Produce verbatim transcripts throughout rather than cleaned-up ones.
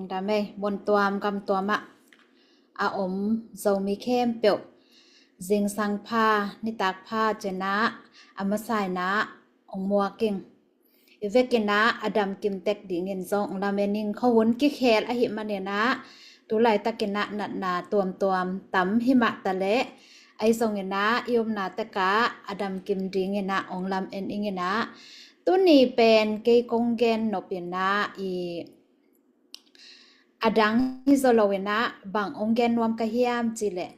Dam ei, mun tuam gam tuam ah a om Zomi khempeuh zingsang pha, nitak pha ci-in ah a masa in ah ong muak ing. I vekin ah a damkim tek dingin zong ong lamen ing. Khuahun kikhel ahih manin ah tu laitakin ah natna tuamtuam tam hi mah ta leh, ahi zongin ah i omna tek ah a damkim dingin ah ong lamen ing in ah, tuni pen kei kong gen nop in ah i a dang hi zaw lo in ah bang ong gen nuam ka hiam cih leh,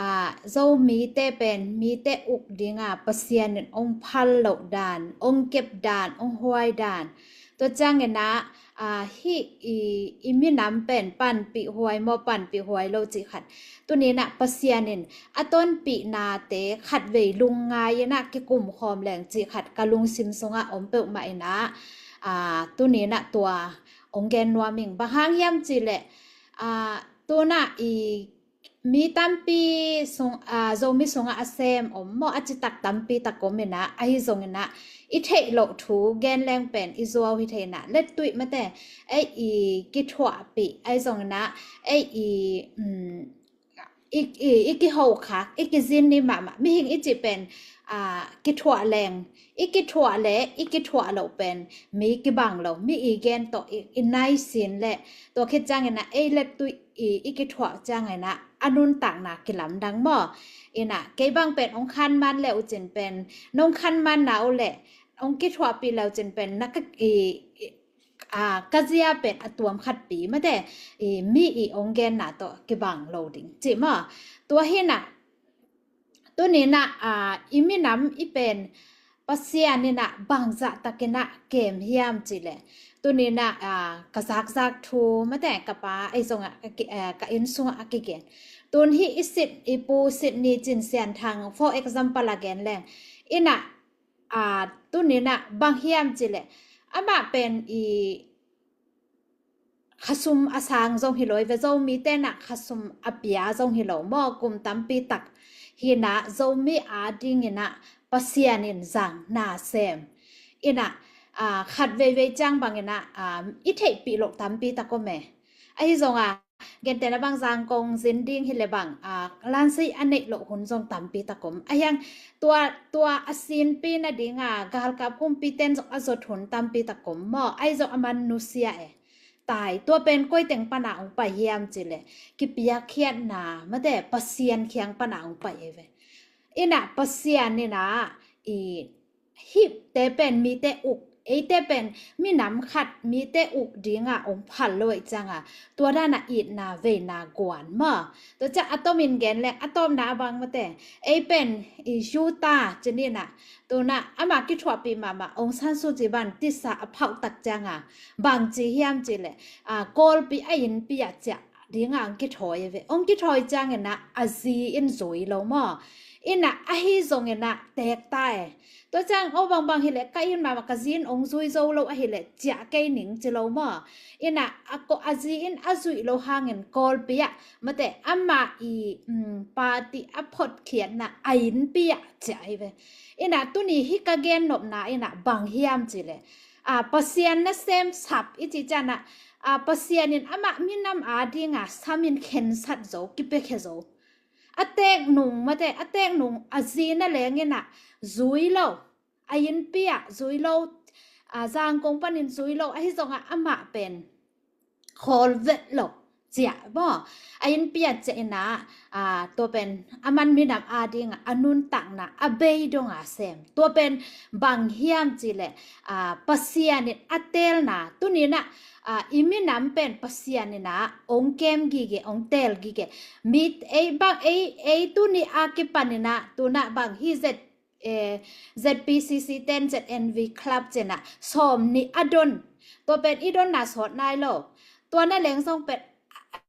aa, Zomite pen mite uk ding a Pasian in ong phal loh dan, ong kep dan, ong huai dan. Tua ciangin ah, aa, hih i, i minam pen panpih huai maw, panpih huai lo cih khat, tuni in ah Pasian in a tonpihnate khatvei lungngai in ah kikum khawm leng cih khat ka lungsim sungah om peuhmah in ah, aa, tuni in ah tua ong gen nuam ing. Bang hang hiam cih leh, aa, tu-in ah i mi tampi sung, aa, Zomi sungah a sem om maw, a citak tampi tak om in ah, ahi zongin ah i theih loh thu gen leng pen i zuau hi thei in ah, lettuih mate, ei i kithuahpih, ahi zongin ah ei i, um, i, i, i kihokhak, i kizin ni mahmah. Mihing i cih pen, aa, kithuah leng, i kithuah leh i kithuah loh pen mi kibang lo, mi i gen tawh i, i naisin leh, tua khit ciangin ah ei lettuih i, i kithuah ciangin ah a nuntakna kilamdang maw. In ah kei bang pen ong khanman le uh cin pen, nong khanman na uh leh, ong kithuahpih le uh cin pen na ka, i, i, aa, ka zia pen a tuam khatpi mate, i, mi i ong genna tawh kibang lo ding cih maw. Tua hi in ah, tuni in ah, aa, i minam i pen Pasian in ah bangzah takin ah kem hiam cih leh, tuni in ah, aa, ka zakzak thu mate, ka pa ei zongah, ka ki-, aa, ka inn sungah a kigen. Tun hih i sit, i pu sit ni Cin Sian Thang, for example a gen leng, in ah, aa, tuni in ah bang hiam cih leh, amah pen i khasum a sang zong hi lo hi ve, Zomite in ah khasum a pia zong hi lo maw, kum tampi tak hi in ah Zomi adingin ah Pasian in zang na sem in ah, aa, khat veivei ciang bangin ah, aa, i theihpih loh tampi tak om e. Ahi zong a, gentehna bang Zangkong zin ding hi leh bang, aa, lansei a neih loh hun zong tampi tak om. Ahi hang tua, tua a sinpi nading a galkap humpite in zong a zot hun tampi tak om maw. Ahi zong a man nusia e. Tai, tua pen koi teng pan a ong pai hiam cih leh, kipiakkhiatna mate, Pasian kiang pan a ong pai e ve. In ah Pasian in ah i hihte pen mite uk, eite pen minam khat mite uk ding a ong phal lo ahih ciang a, tua dan a itna veina guan maw. Tua ciang a tomin gen leng, a tawpna a bang mate, ei pen i Judah ci-in ah, tu-in ah amah kithuahpih mahmah Aung San Suu Kyi bang tisa a phauh tak ciang a, bang ci hiam cih leh, aa, Kawlpi a innpi ah ciah ding a ong kithawi ve. Ong kithawi ciangin ah a zi in zui lo maw. In ah ahi zongin ah teek ta e. Tua ciang, aw, bangbang hi leh ka it mahmah, ka zi in ong zui zo lo ahih leh ciah kei ning ci lo maw. In ah a ko-, a zi in a zuih loh hangin Kawlpi ah mate, amah i, um, party a photkhiatna a innpi ah ciah hi ve. In ah tuni hih ka gen nopna in ah bang hiam cih leh, aa, Pasian nasem sap i cih ciang ah, aa, Pasian in amah minam ading a sam in khensat zo, kipiakhia zo. A teek nung mate, a teek nung a zi na leng in ah zui lo, a innpi ah zui lo, aa, Zangkong panin zui lo, ahi zong a amah pen khawl vet lo ciah maw. A innpi ah ciah in ah, aa, tua pen a man minam ading a, a nuntakna a bei dong a sem. Tua pen bang hiam cih leh, aa, Pasian in a teelna, tuni in ah, aa, i minam pen Pasian in ah ong kem gige, ong teel gige. Mi, ei bang, ei, ei tuni a kipan in ah, tu-in ah bang hih Z, eh, Z P C C te in Z N V Club ci-in ah sawmnih a don. Tua pen i donna sawt nai lo. Tua na leng zong pen,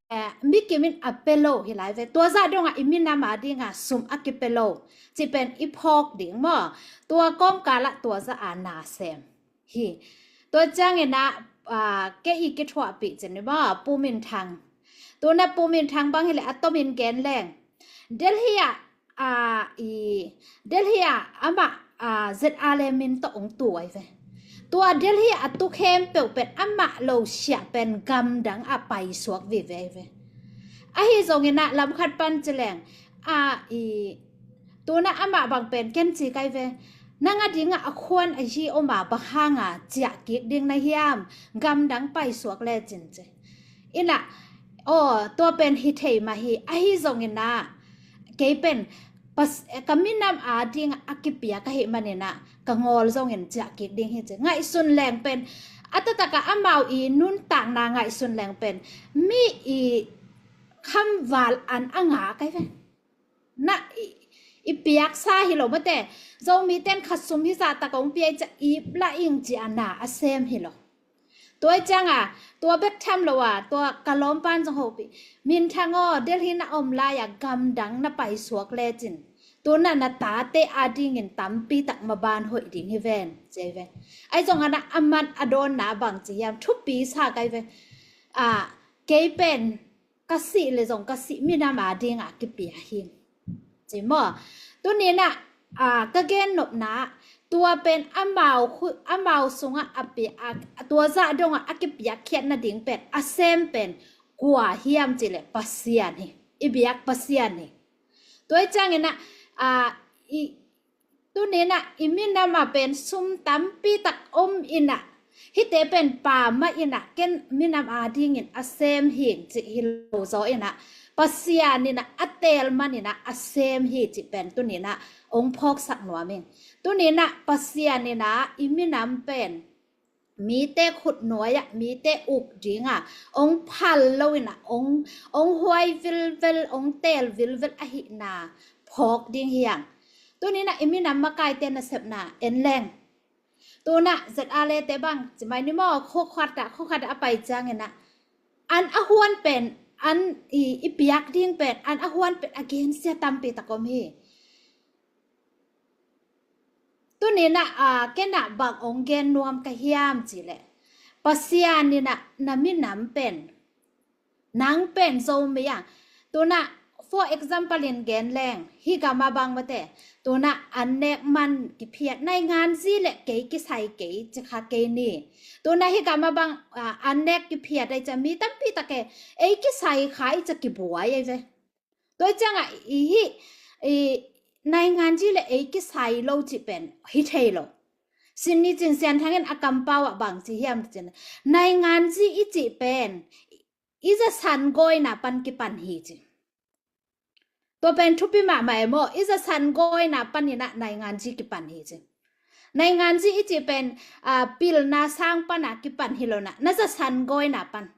eh, mi kim in a pia lo hi lai ve. Tua zah dong a i minam ading a sum a kipia lo cih pen i phawk ding maw. Tua kawmkal ah tua zah a na sem hi. Tua ciangin ah, aa, kei i kithuahpih ci-in maw, Pu Min Thang. Tu-in ah Pu Min Thang bang hi leh a tomin gen leng, Delhi ah, aa, i, Delhi ah amah, aa, Z R A min tawh ong tuai ve. Tua Delhi a tuk khempeuh pen amah lo siah pen gamdang a paisuak vive ve. Ahi zongin ah lamkhat pan ci leng, a, i, tuna amah bang pen ken ci kai ve. Nang a dingah a khuan a hi om a, bang hanga ciah kik ding na hiam, gamdang paisuak lecin ci. Inah, aw, tua pen hi thei mah hi, ahi zongin ah kei pen pas-, ka minam a ding a kipiak ahih manin ah ka ngawl zongin ciah kik ding hi ci. Ngaihsun leng pen, a taktak a amau i nuntakna ngaihsun leng pen, mi i khamval an a ngak ai ve. Na i, i piaksa hi lo mate. Zomite'n khat sum hi zah tak ong pia i ciah ip la ing ci a na a sem hi lo. Tua i cianga, tua bek tham lo a, tua ka lawmpa'n zong hopih. Minthang aw, Delhi na om lai-a gamdang na paisuak lecin, tuna na tate a dingin tampi tak maban hoih ding hi ven, ci ai ve. Ahi zongin ah aman a dawnna bang ci hiam, thupi sa kai ve. A, kei pen ka sih le zong ka sih minam a dingah kipia hi, ci maw. Tuninah, a, ka gennopna, tua pen amau khu-, amau sungah a pi-, a, tua zah dongah a kipiakkhiat nading pen a sem pen kua hiam cihleh Pasian hi. I biak Pasian hi. Tua i cianginah, a, i, tuninah i minamah pen sum tampi tak om inah, hihte pen pa mah inah ken minam a dingin a sem hing cih hi lo zaw inah, Pasian inah a teel man inah a sem hi cih pen tuninah ong phawksak nuam ing. Tuninah Pasian inah i minam pen mite khutnuai-ah, mite uk dinga ong phal lo inah ong, ong huai vilvel, ong teel vilvel ahihna phawk ding hiang. Tuninah i minam makaite nasepna en leng, tunah Z R A te bang cimai ni maw, khokhatah, khokhatah a pai cianginah an a huan pen, an i, i piak ding pen an a huan pen a gensia tampi tak om hi. Tuninah, a, kenah bang ong gen nuam ka hiam cihleh, Pasian inah na minam pen nang pen Zomi a, tunah, for example in gen leng, hih gamah bang mate, tunah an nek man kiphiat, nainganzi le kei kisai kei ci kha kei ni. Tunah hih gamah bang, a, an nek kiphiat ai ca mi tampi take ei kisai kha i ca kibuai ai ve. Tua i ciangah i hih, i nainganzi le ei kisai lo cih pen hi thei lo. Sin ni cin Sian Thangin a kampau ah bang ci hiam cin, nainganzi i cih pen i zasan gawina pan kipan hi ci. Tua pen thupi mahmah e maw, i zasan gawina pan inah nainganzi kipan hi ci. Nainganzi i cih pen, a, pilna sang pana kipan hi lo na, na zasan gawina pan.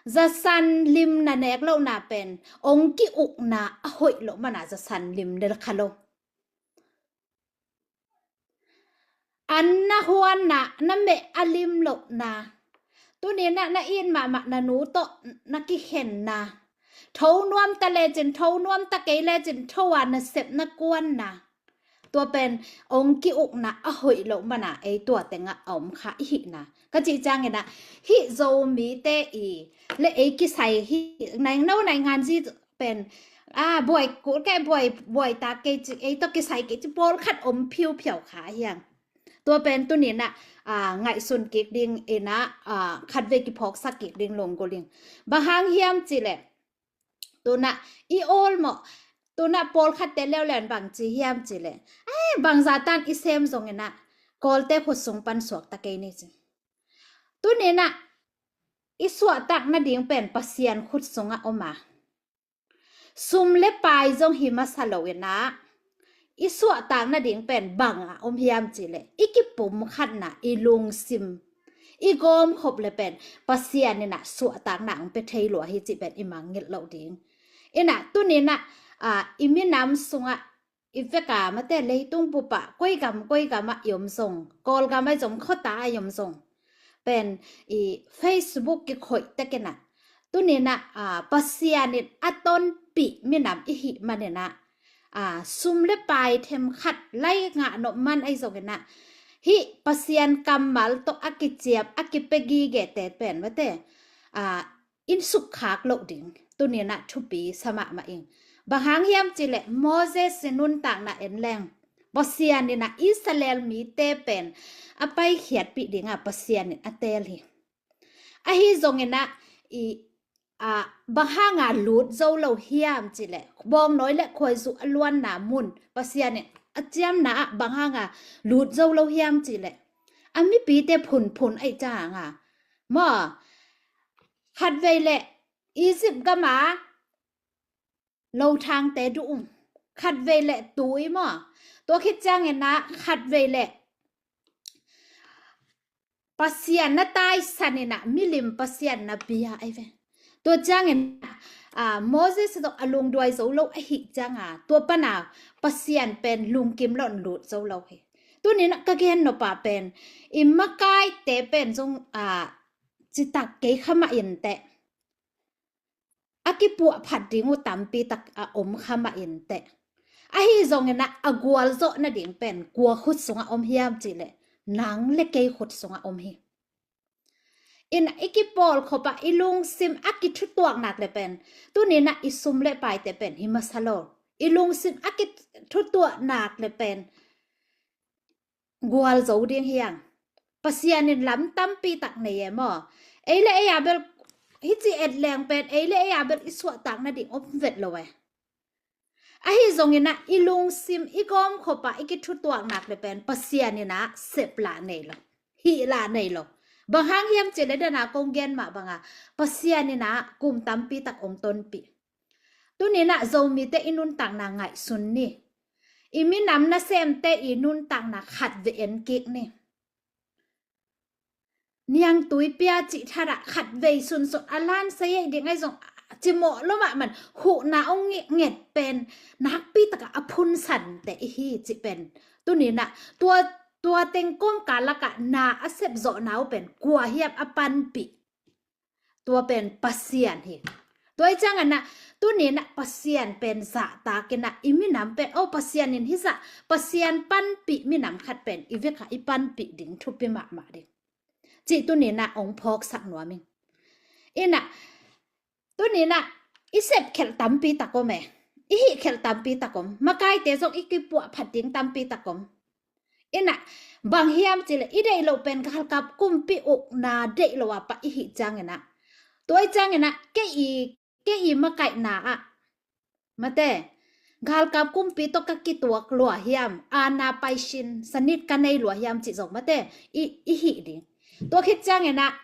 Zasan lim na nek lohna pen ong ki-ukna a hoih loh mana zasan lim ne kha lo. An na huanna, na meh a lim lohna. Tuninah na it mahmah na nu tawh na kikhenna. Tho nuam ta lecin, tho nuam ta kei lecin, tho a nasep na kuanna. Tua pen ong ki-ukna a hoih loh mana ei tua tengah a om kha i hihna. Ka cih cianginah hih Zomite i le ei kisai hih naingno nainganzi pen, a, buai kul kei, buai, buai ta kei ci, ei tawh kisai kei ci pawlkhat om phiuphiau kha hiang. Tua pen tuninah, a, ngaihsun kik ding inah, a, khatvei kiphawksak kik ding lunggulh ing. Bang hang hiam cihleh, tunah i awl mawh, tunah pawlkhatte leuleu in bang ci hiam cihleh, eh, bangzah tan i sem zonginah Kawlte khut sung pan suakta kei ni ci. Tuninah i suahtak nading pen Pasian khut sungah om a, sum le pai zong hi masa lo inah i suahtak nading pen bangah om hiam cihleh i kipumkhatna, i lungsim, i gawmkhop le pen Pasian inah suahtakna ong pia thei lua hi cih pen i mangngilh loh ding. Inah tuninah, a, i minam sungah i veka mate leitung bupah koi gam koi gamah i om zong, Kawlgam ahi zong, khuata ahi om zong pen i Facebook kikhoih tekinah tuninah, a, Pasian in a tonpih minam i hih maninah, a, sum le pai themkhat lai ngah nop man ahi zonginah hih Pasian kammal tawh a kiciam a kipia gigete pen mate, a, in sukkhak loh ding tuninah thupi sa mahmah ing. Bang hang hiam cihleh Moses i nuntakna en leng, Pasian in ah Israel mite pen a paikhiatpih dingah Pasian in a teel hi. Ahi zongin ah i, a, bang hanga lut zo lo hiam cih leh, bawngnawi le khuaizu a luanna mun Pasian in a ciamna ah bang hanga lut zo lo hiam cih leh, a mipite phunphun ahih cianga maw, khatvei leh Egypt gama lothangte duh ung, khatvei leh tui maw, tua khit ciangin ah khatvei leh Pasian na taisan in ah milim pasian na bia ahi ve. Tua ciangin ah, Moses zong a lungduai zo lo ahih cianga tua pana Pasian pen lungkim lo in lut zo lo hi. Tuni in ah ka gen nop a pen i makaite pen zong, ah, citak kei kha mah inteh, a kipuahphat ding uh tampi tak a om kha mah inteh, ahi zongin ah a gualzawh nading pen kua khut sungah om hiam cih leh nang le kei khut sungah om hi. In ah i kipawlkhop ah i lungsim a kithutuak nak leh pen tuni in ah i sum le paite pen hi masa lo. I lungsim a kithutuak nak leh pen gualzo ding hi hang. Pasian in lam tampi tak nei e maw. Ei le ei a bel hici et leng pen ei le ei a bel i suahtak nading om vet lo e. Ahi zongin ah i lungsim i gawmkhop ah i kithutuak nak leh pen Pasian in ah sep lah nei lo, hih lah nei lo. Bang hang hiam cih leh dana kong gen mah banga Pasian in ah kum tampi tak ong tonpih. Tuni in ah Zomite i nuntakna ngaihsun ni. I minam nasemte i nuntakna khatvei en kik ni. Niangtui pia cih thadah khatvei sunsun a lan sayeih ding ahi zong cimawh lo mahmah huhna ong nget pen nakpi takah a phunsan teh i hi cih pen tuni in ah tua, tua teng kawmkal lakah na a sepzawhna uh pen kua hiam a panpih? Tua pen Pasian hi. Tua i ciangin ah tuni in ah Pasian pen zahtak in ah i minam pen, o, Pasian in hi zah, Pasian panpih minam khat pen i vekah i panpih ding thupi mahmah ding cih tuni in ah ong phawksak nuam ing. In ah tuni in ah i sepkhelh tampi tak om e. I hihkhelh tampi tak om. Makaite zong i kipuahphat ding tampi tak om. In ah bang hiam cih leh i deih loh pen galkap kumpi ukna deih lo a pah i hih ciangin ah, tua i ciangin ah kei i, kei i makaihna ah mate, galkap kumpi tawh ka kituak lua hiam, aana paisin sanit ka nei lua hiam cih zong mate i, i hih ding. Tua khit ciangin ah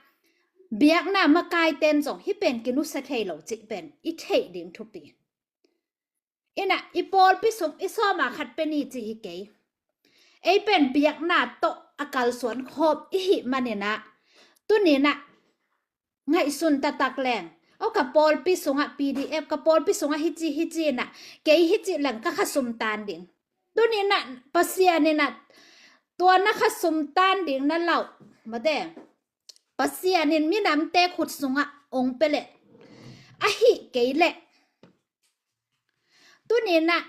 biakna makaiten zong hih pen kinusia thei lo cih pen i theih ding thupi. In ah i pawlpi sung i sawma khat pe ni cih hi kei. Ei pen biakna tawh a kalsuan khawm i hih manin ah tuni in ah ngaihsun taktak leng, o, ka pawlpi sungah P D F, ka pawlpi sungah hici hici in ah kei hici leng ka khasum tan ding. Tuni in ah Pasian in ah tua na khasum tan ding na lauh mate, Pasian in minamte khut sungah ong pia leh, ahih kei leh tuni in ah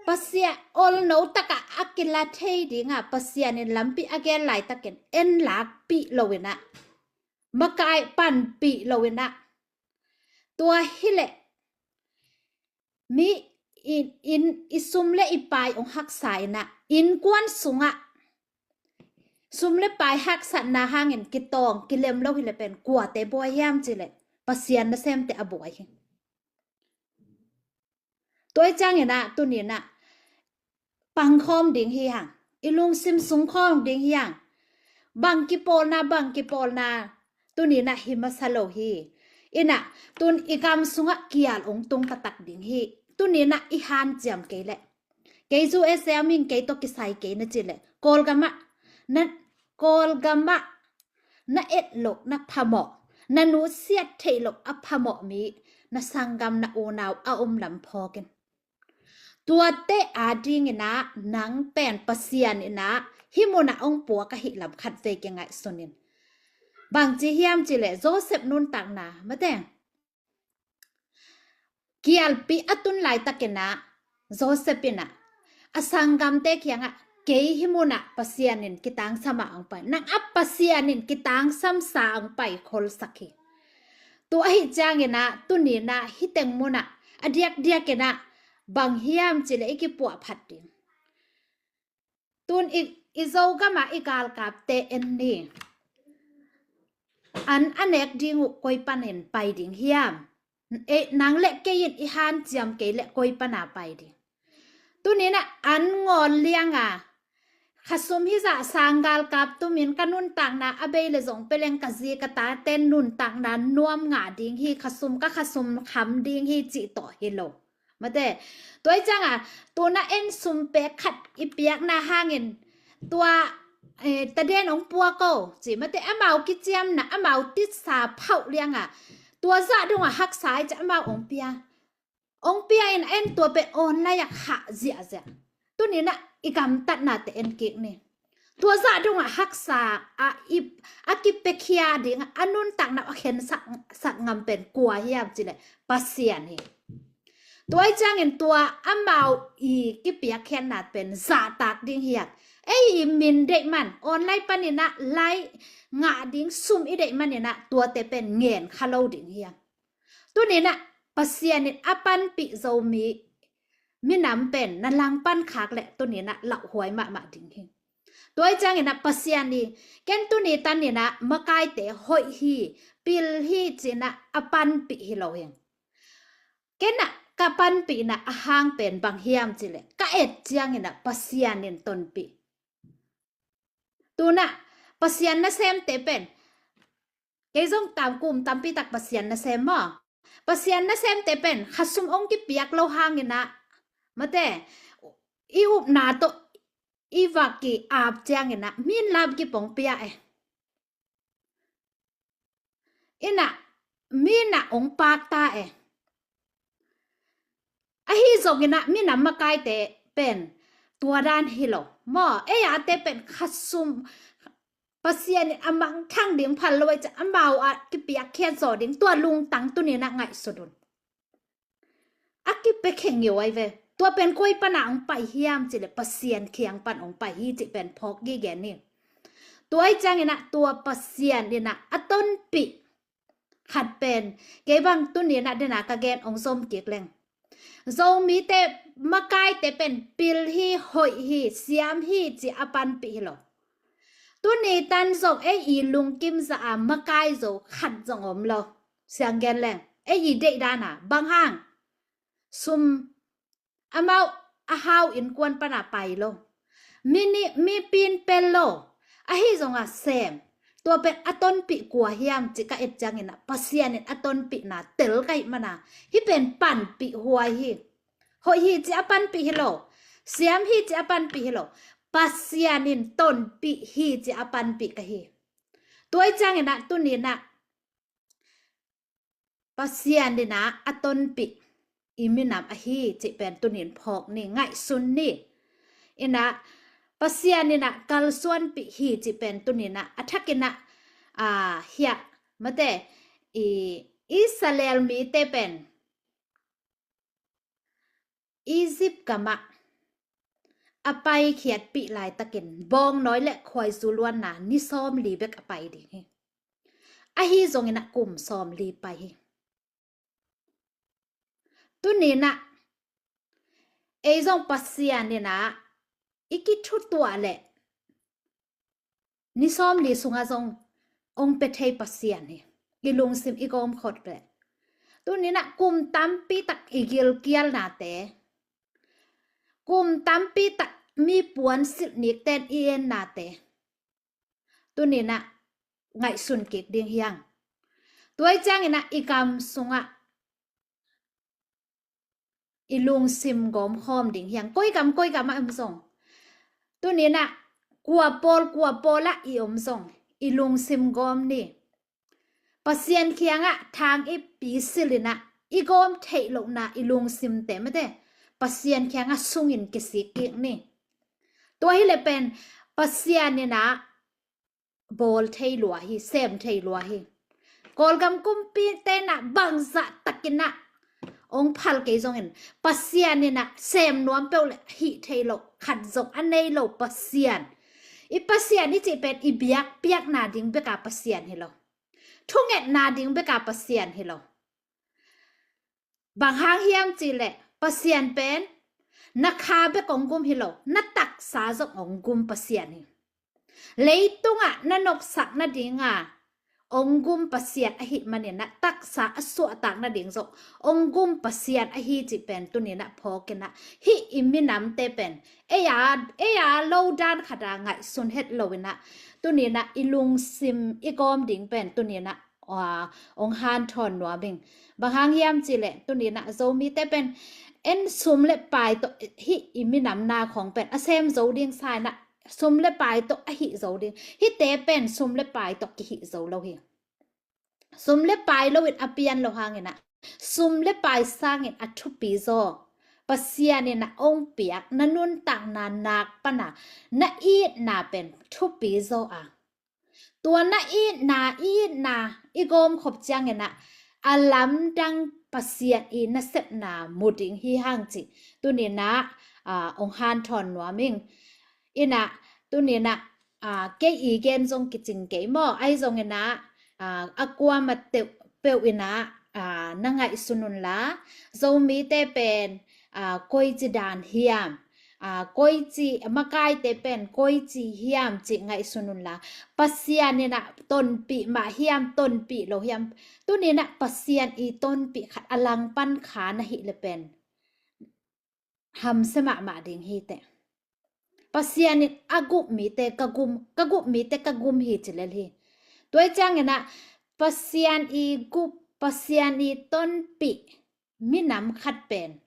Pasian olno takah a kila thei dingah Pasian in lampi a gen laitakin en lakpih lo in ah, makai panpih lo in ah, tua hi leh mi in, in i sum le i pai ong haksa in ah, innkuan sungah sum le pai haksatna hangin kitawng kilem lo hi leh pen kuate buai hiam cih leh Pasian nasemte a buai hi. Tua i ciangin ah tuni in ah pangkhawm ding hi hang, i lungsim sungkhawm ding hi hang. Bang kipawlna, bang kipawlna tuni in ah hi masa lo hi. In ah tun i gam sungah kial ong tung taktak ding hi. Tuni in ah i hanciam kei leh, kei U S A a ming kei tawh kisai kei na cih leh, Kawlgamah na, Kawlgamah na et loh na phamawh, na nusiat theih loh a phamawh mi, na sanggam na unau a om lam phawk in. Tuate adingin ah nang pen Pasian in ah hih munah ong puak ahih lam khatvei kingaihsun in. Bangci hiam cih leh Joseph nuntakna mate, kialpi a tun laitakin ah Joseph in ah a sanggamte kiangah, kei hih munah Pasian in kitangsam a ong pai, nang a Pasian in kitangsamsa a ong pai kholsak hi. Tua ahih ciangin ah tuni in ah hih teng munah a diakdiakin ah bang hiam cih leh i kipuahphat ding, Tun i, i Zogam ah i galkapte en ni. An a nek ding uh koi panin pai ding hiam? E, nang le kei in i hanciam kei le koi pana pai ding? Tuni-in ah an ngawl liang a, khasum hizah sang galkap tumin ka nuntakna a bei le zong peleng ka zi ka taten nuntakna nuam ngah ding hi, khasum ka khasum kham ding hi cih tawh hi lo. Mate, tua i cianga, tuna en sum pek khat i piakna hangin, tua, eh, taden ong pua ko, ci mate, amau kiciamna, amau titsa phauh lianga, tua zah dongah haksa i ci amau ong pia. Ong pia in en tua pe online ah khah ziahziah. Tuni-in ah i gamtatnate en kik ni. Tua zah dongah haksa a i, a kipiakhia ding a nuntakna a khensak, sak ngam pen kua hiam cileh Pasian hi. Tua i ciangin tua amau i kipiakkhiatna pen zahtak ding hiam? Ei i min deih man, online panin ah lai ngah ding sum i deih manin ah tuate pen ngen kha lo ding hiam? Tuni-in ah Pasian in a panpih Zomi minam pen na langpan khak le tuni-in ah lauhuai mahmah ding hi. Tua i ciangin ah Pasian i, ken tuni tanin ah makaite hoih hi, pil hi ci-in ah a panpih hi lo hi. Ken ah ka panpihna a hang pen bang hiam cileh, ka et ciangin ah Pasian in tonpih. Tuna Pasian nasemte pen, kei zong tam kum tampi tak Pasian nasem maw? Pasian nasemte pen khasum ong kipiak lo hangin ah, mate, i upna tawh i vak ki ap ciangin ah min lam kipong pia e. Ina, min ah ong pakta e. Ahi zongin ah minam makaite pen tua dan hi lo maw? Ei ate pen khasum Pasian in a mangthang ding phal lo ai ca amau a kipiakkhiat zaw ding tua lungtang tuni-in ah ngaihsut un. A kipia kheng ngiu ai ve. Tua pen koi pana ong pai hiam cileh Pasian kiang pan ong pai hi cih pen phawk gige ni. Tua i ciangin ah tua Pasian in ah a tonpih khat pen, kei bang tuni-in ah dena ka gen ong zom kik leng, Zomite makaite pen pil hi, hoih hi, siam hi ci a panpih hi lo. Tuni tan zong ei i lungkim zah a makai zo khat zong om lo. Siang gen leng, ei i deih dana bang hang? Sum, amau a hau innkuan pana pai lo. Mi ni, mi pin pel lo. Ahi zonga sem, tua pen a tonpih kua hiam ci ka et ciangin ah Pasian in a tonpihna tel ka hih mana, hih pen panpih huai hi. Hoih hi ci a panpih hi lo. Siam hi ci a panpih hi lo. Pasian in tonpih hi ci a panpih ka hi. Tua i ciangin ah tuni-in ah Pasian in ah a tonpih i minam ahi cih pen tuni-in phawk ni, ngaihsun ni. Ina, Pasian in ah kalsuanpih hi cih pen tuni-in ah a thakin ah, a, hiah, mate, i Israel mite pen Egypt gamah a paikhiatpih laitakin bawngnawi le khuaizu luanna ni sawmli bek a pai ding hi. Ahi zongin ah kum sawmli pai hi. Tuni-in ah ei zong Pasian in ah i kithutuah le ni sawmli sungah zong ong pia thei Pasian hi. I lungsim i gawmkhot le tuni-in ah kum tampi tak i gilkialnate, kum tampi tak mi puan silh nikten i ennate tuni-in ah ngaihsun kik ding hiang. Tua i ciangin ah i gam sungah i lungsim gawmkhawm ding hiang. Koi gam, koi gam ah om zong, tuni-in ah kua pawl, kua pawl ah i om zong i lungsim gawm ni. Pasian kiangah thang i pisil in ah i gawm theih lohna i lungsimte mate Pasian kiangah sungin kisik kik ni. Tua hi le pen Pasian in ah bawl thei lua hi, sem thei lua hi. Kawlgam kumpite in ah bangzah takin ah ong phal kei zongin Pasian in ah sem nuam peuh le hih thei lo khat zong a nei lo Pasian. I Pasian i cih pen i biakpiakna ding beka Pasian hi lo. Thungetna ding beka Pasian hi lo. Bang hang hiam cih leh Pasian pen Na kha bek hong gum hi lo, na taksa zong hong gum Pasian hi. Leitungah na nopsak nadinga hong gum Pasian ahih maninah, taksa a suahtak nading zong hong gum Pasian ahi cih pen tuninah phawkinah, hih i minamte pen ei a, ei a lo dan khata ngaihsun het loinah, tuninah i lungsim i gawm ding pen tuninah, aa, hong hanthawn nuam ing. Bang hang hiam cihleh tuninah Zomite pen en sum le pai tawh hih i minamna khawng pen a sem zo ding sa inah, sum le pai tawh a hih zo ding. Hihte pen sum le pai tawh kihih zo lo hi. Sum le pai loin a pian lo hanginah, sum le pai sangin a thupi zaw Pasian inah hong piak na nuntakna nak pana na itna pen thupi zaw a, tua na itna, itna i gawmkhop cianginah a lamdang Pasian i nasepna mu ding hi hang cih tuninah, aa, hong hanthawn nuam ing. Inah tuninah, aa, kei i gen zong kicing kei maw, ahi zonginah, aa, a kuama teuh peuh inah, aa, na ngaihsun unla, Zomite pen, aa, koici dan hiam, aa, koici, makaite pen koici hiam cih ngaihsun unla, Pasian inah tonpih mah hiam, tonpih lo hiam, tuninah Pasian i tonpih khat a langpan kha na hih le pen hamsia mahmah ding hi teh. Pasian in a gup mite ka gum, ka gup mite ka gum hi ci lel hi. Tua i cianginah Pasian i gup, Pasian i tonpih minam khat pen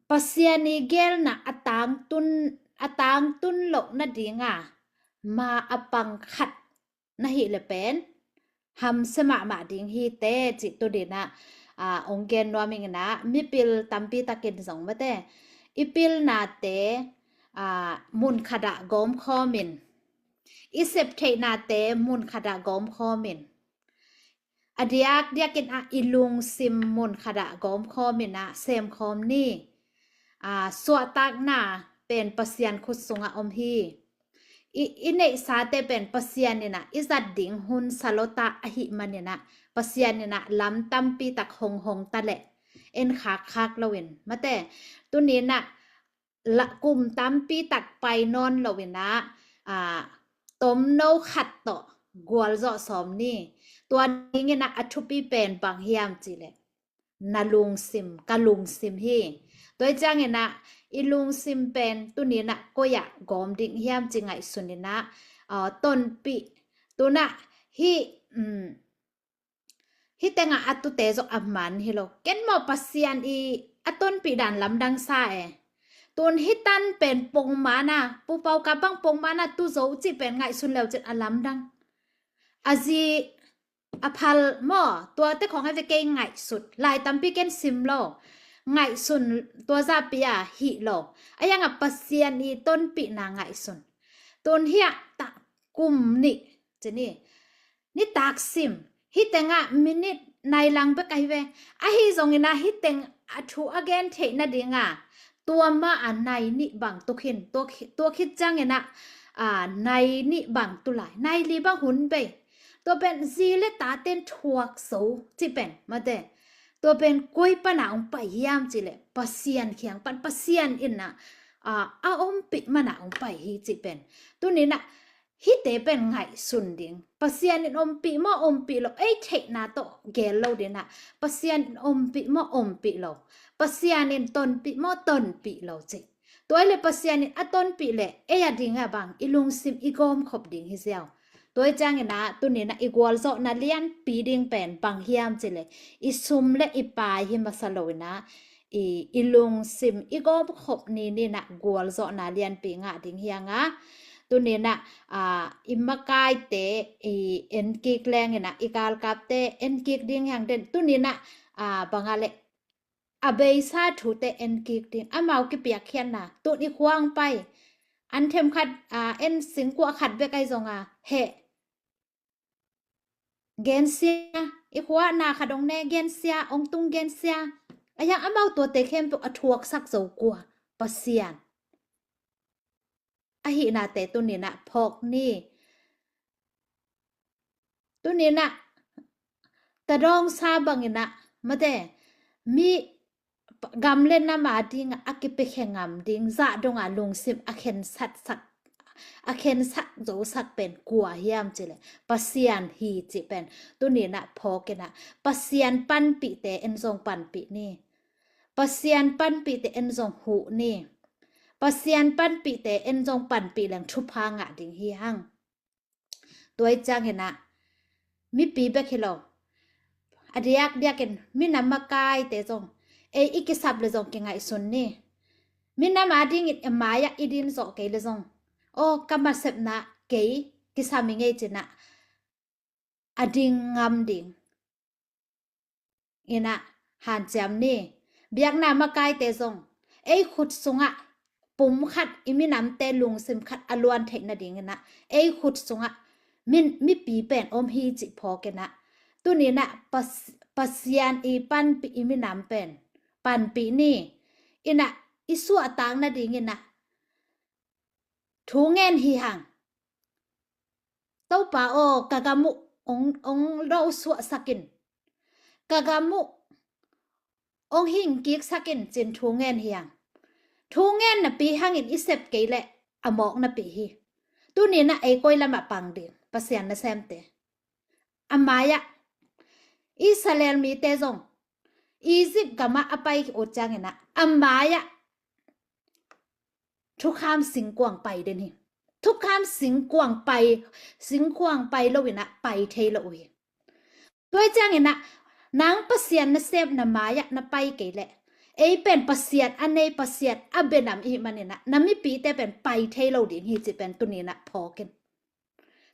Pasian i gelna a tangtun, a tangtun loh nadinga ma a pang khat na hih le pen hamsia mahmah ding hi teh cih tuninah, aa, hong gen nuam inginah, mipil tampi takin zong mate, i pilnate, aa, mun khatah gawmkhawmin, i septheihnate mun khatah gawmkhawmin, a diakdiakin ah i lungsim mun khatah gawmkhawminah semkhawm ni. Aa, suahtakna pen Pasian khut sungah om hi. I, i neihsate pen Pasian inah i zat ding hun salota ahih maninah, Pasian inah lam tampi tak hong hong taleh en khakkhak loin mate, tuninah la, kum tampi tak pai nawn loinah, aa, tomno khat tawh gualzawh sawm ni. Tua dinginah a thupi pen bang hiam cihleh na lungsim, ka lungsim hi. Tua i cianginah i lungsim pen tuninah koi-ah gawm ding hiam ci ngaihsuninah, aa, tonpih, tunah hih, um, hih tengah a tute zong a man hi lo. Ken maw Pasian i a tonpih dan lamdang sa e. Tun hih tan pen pongmana, pupau ka bang pongmana tu zo cih pen ngaihsun leucin a lamdang. A zi a phal maw, tuate khawng a ve kei ngaihsut. Lai tampi ken sim lo. Ngaihsun tua zapi a hih lo. A yangah Pasian i tonpihna ngaihsun. Tun hiah tak kum nih ci ni. Nitak sim. Hih tengah minit nai lang bek ahi ve. Ahi zonginah hih teng a thu a gen theih nadinga tua ma a nai nih bang tu khin, tua khi-, tua khit cianginah, aa, nai nih bang tu lai, nai li bang hun bei. Tua pen zi le taten thuak zo cih pen mate, tua pen koi pana hong pai hiam cihleh Pasian khiang pan, Pasian inah, aa, a ompih mana hong pai hi cih pen. Tuninah hihte pen ngaihsun ding. Pasian in ompih maw ompih lo, ei theihna tawh gel lo dinah, Pasian in ompih maw ompih lo, Pasian in tonpih maw tonpih lo cih. Tua i le Pasian in a tonpih le ei a dingah bang i lungsim i gawmkhop ding hi ziau. Tua i cianginah tuninah i gualzawhna lianpi ding pen bang hiam cihleh i sum le i pai hi masa loinah, i, i lungsim i gawmkhop ni ninah gualzawhna lianpi ngah ding hianga. Tuninah, aa, i makaite i enkik lenginah, i galkapte enkik ding hiang den. Tuninah, aa, banga le a beisa thute enkik ding, amau kipiakkhiatna. Tun i khuang pai, an themkhat, aa, en singkuah khat bek ahi zonga heh gensia, i khuahna khat hong ne gensia, hong tung gensia. A yangah amau tuate khempeuh a thuaksak zo kua? Pasian. Ahihnate tuninah phawk ni. Tuninah tadawngsa banginah mate, mi gam le nam a dingah a kipiakhia ngam ding, zah dongah lungsim a khensatsak, a khensak zosak pen kua hiam cih leh Pasian hi cih pen tuni-in ah phawk in ah, Pasian panpihte en zong panpih ni. Pasian panpihte en zong huh ni. Pasian panpihte en zong panpih leng thupha ngah ding hi hang. Tua ahih ciangin ah mipi bek hi lo, a diakdiakin minam makaite zong ei i kisap leh zong kingaihsun ni. Minam a dingin i mai-ah i din zawh kei leh zong, aw, ka mah sepna kei kisam ing ei ci-in ah a ding ngam ding in ah hanciam ni. Biakna makaite zong ei khut sungah pum khat, i minamte lungsim khat a luan theih nadingin ah ei khut sungah min, mipi pen om hi cih phawk in ah, tuni-in ah Pas-, Pasian i panpih i minam pen panpih ni. In ah i suahtak nadingin ah thu ngen hi hang. Topa aw, ka gam uh hong, hong do suahsak in, ka gam uh hong hingkiksak in ci-in thu ngen hi hang. Thu ngen napi hangin i sep kei leh a mawk napi hi. Tuni-in ah ei koi lamah pang ding, Pasian nasemte? A mai-ah Israel mite zong Egypt gamah a pai uh ciangin ah a mai-ah thukham singkuang pai den hi. Thukham singkuang pai, singkuang pai lo-in ah pai thei lo uh hi. Tua ahih ciangin ah nang Pasian nasem na mai-ah na pai kei leh, ei pen Pasian a nei, Pasian a bia nam i hih manin ah na mipite pen pai thei lo ding hi cih pen tuni-in ah phawk in.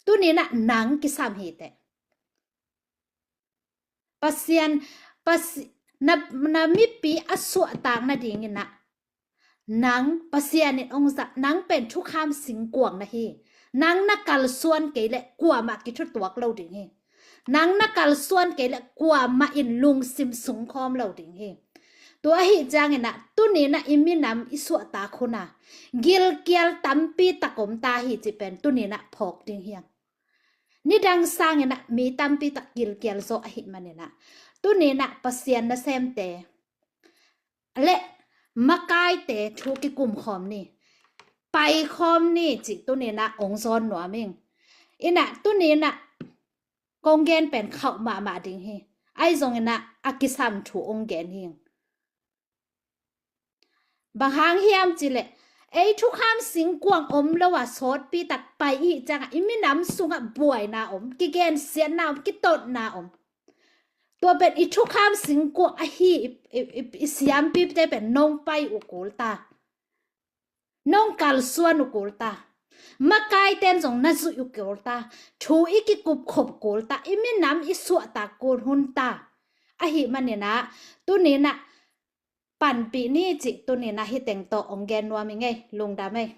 Tuni-in ah nang kisam hi teh. Pasian, Pasi-, na, na mipi a suahtak nadingin ah nang Pasian in hong zat, nang pen thukham singkuang na hi. Nang na kalsuan kei leh kuamah kithutuak lo ding hi. Nang na kalsuan kei leh kuamah in lungsim sungkhawm lo ding hi. Tua ahih ciangin ah tuni-in ah i minam i suahtak hun ah gilkial tampi tak om ta hi cih pen tuni-in ah phawk ding hi hang. Nidang sangin ah mi tampi tak gilkial zaw ahih manin ah, tuni-in ah Pasian nasemte le makaite thu kikum khawm ni. Pai khawm ni cih tuni-in ah hong zawn nuam ing. In ah tuni-in ah kong gen pen khauh mahmah ding hi. Ahi zongin ah a kisam thu hong gen hi ing. Bang hang hiam cih leh, ei thukham singkuang om lo-a sawtpi tak pai i hih ciangah i minam sungah buaina om, kigensiatna om, kitotna om. Tua pen i thukham singkuang ahi i, i, i, i siampite pen nong pai uh kul ta, nong kalsuan uh kul ta, makaite in zong na zuih uh kul ta, thu i kikupkhop kul ta, i minam i suahtak kul hun ta. Ahih manin ah tuni-in ah panpih ni cih tuni-in ah hih teng tawh hong gen nuam ing ei. Lungdam ei.